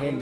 Yiem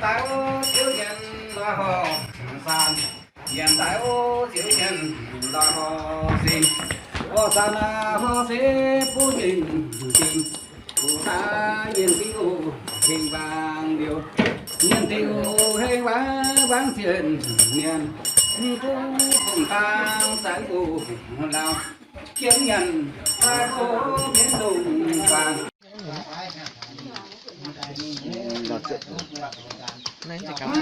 daaih o, ziouv nyanc lorz horc saanh. Yiem daaih o, ziouv nyanc lorz horc singx. Horc saanh aac, horc singx bun ninh dingc. Fu daaih yiem diuh hengx wangc liuz, yiem diuh hengx wangc, wangc zien mienh, mv duqv fungc dang zanc buc lauh. Jienv nyanc daaih o, mienv lungh guangc. Nangv, nangv,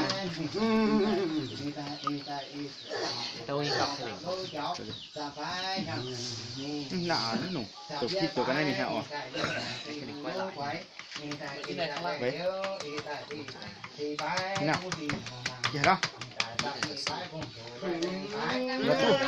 nangv. Zoux pitv zoux ga'naaiv ninh haih oc. Weic. Nangv. Yaac lorqc. La'kuqv.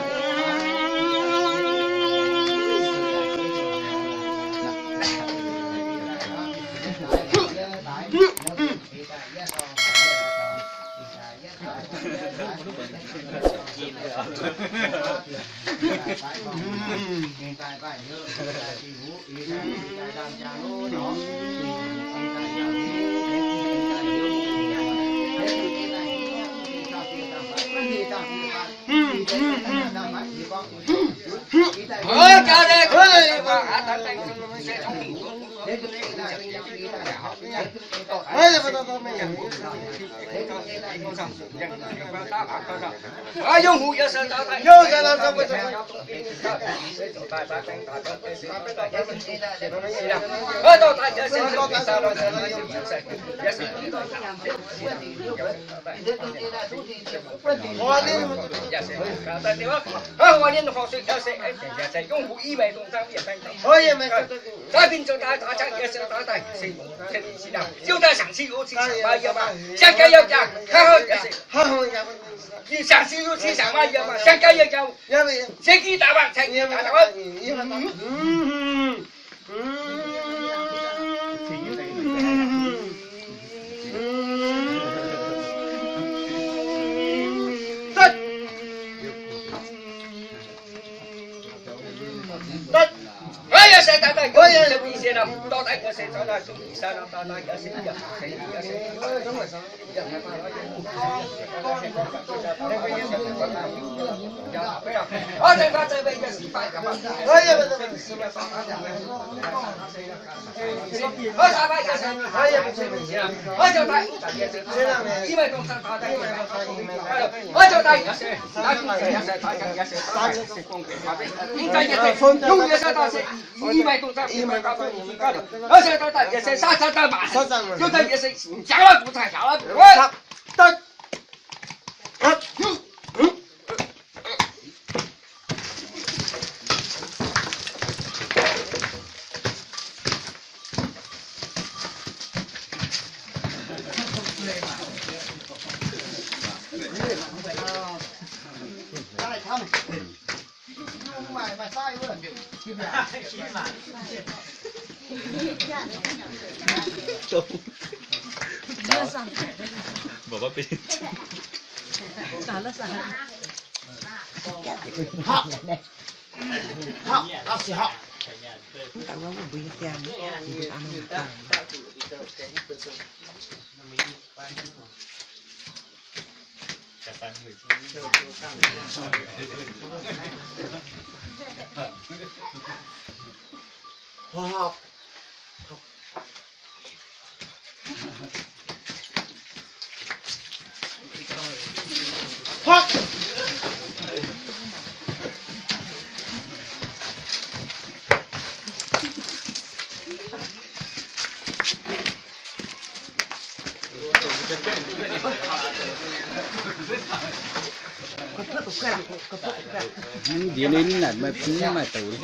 Ndiev ninh naaic maaih, maaih douz.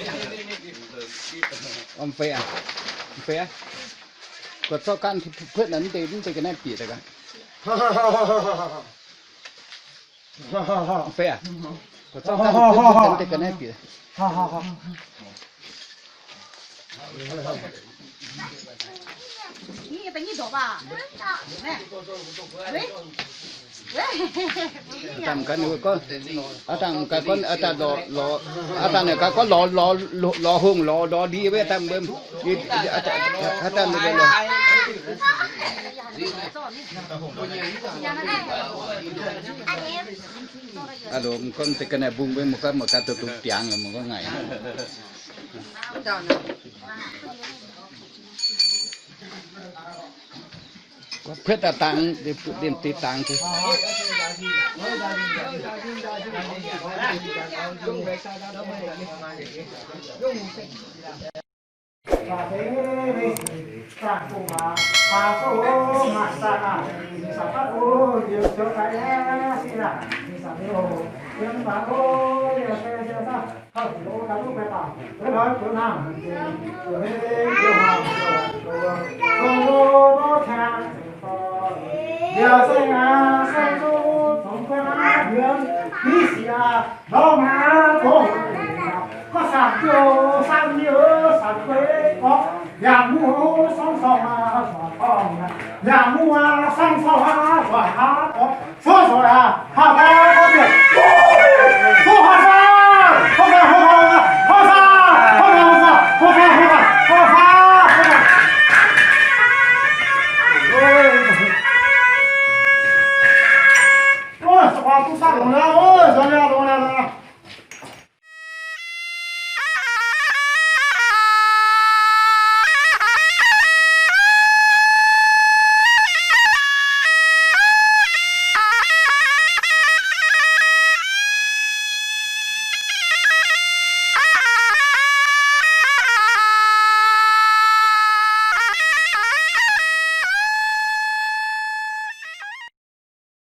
Om fei aqv. Fei aqv. Guatc zorqv ganh puotv naaic, mv deix, mv deix ga'naaiv bieqc daaih gaax. Fei aqv. Guatc zorqv ganh puotv naaic, mv deix ga'naaiv bieqc. Aa dangh ganh gorngv, aa dangh ganh gorngv, aa dangh lorz, aa dangh naaic ganh gorngv lorz, lorz, lorz hungh, lorz, lorz ndie wuov, aa dangh mbuo, aa dangh mbuo lorz. Aa loz, mv gorngv deix ga'naaiv mbungh wuov, mv gorngv mangc gaax duqv duqv diangx, mv gorngv ngaih. Kuetv daaih dangx, liemh deix dangx.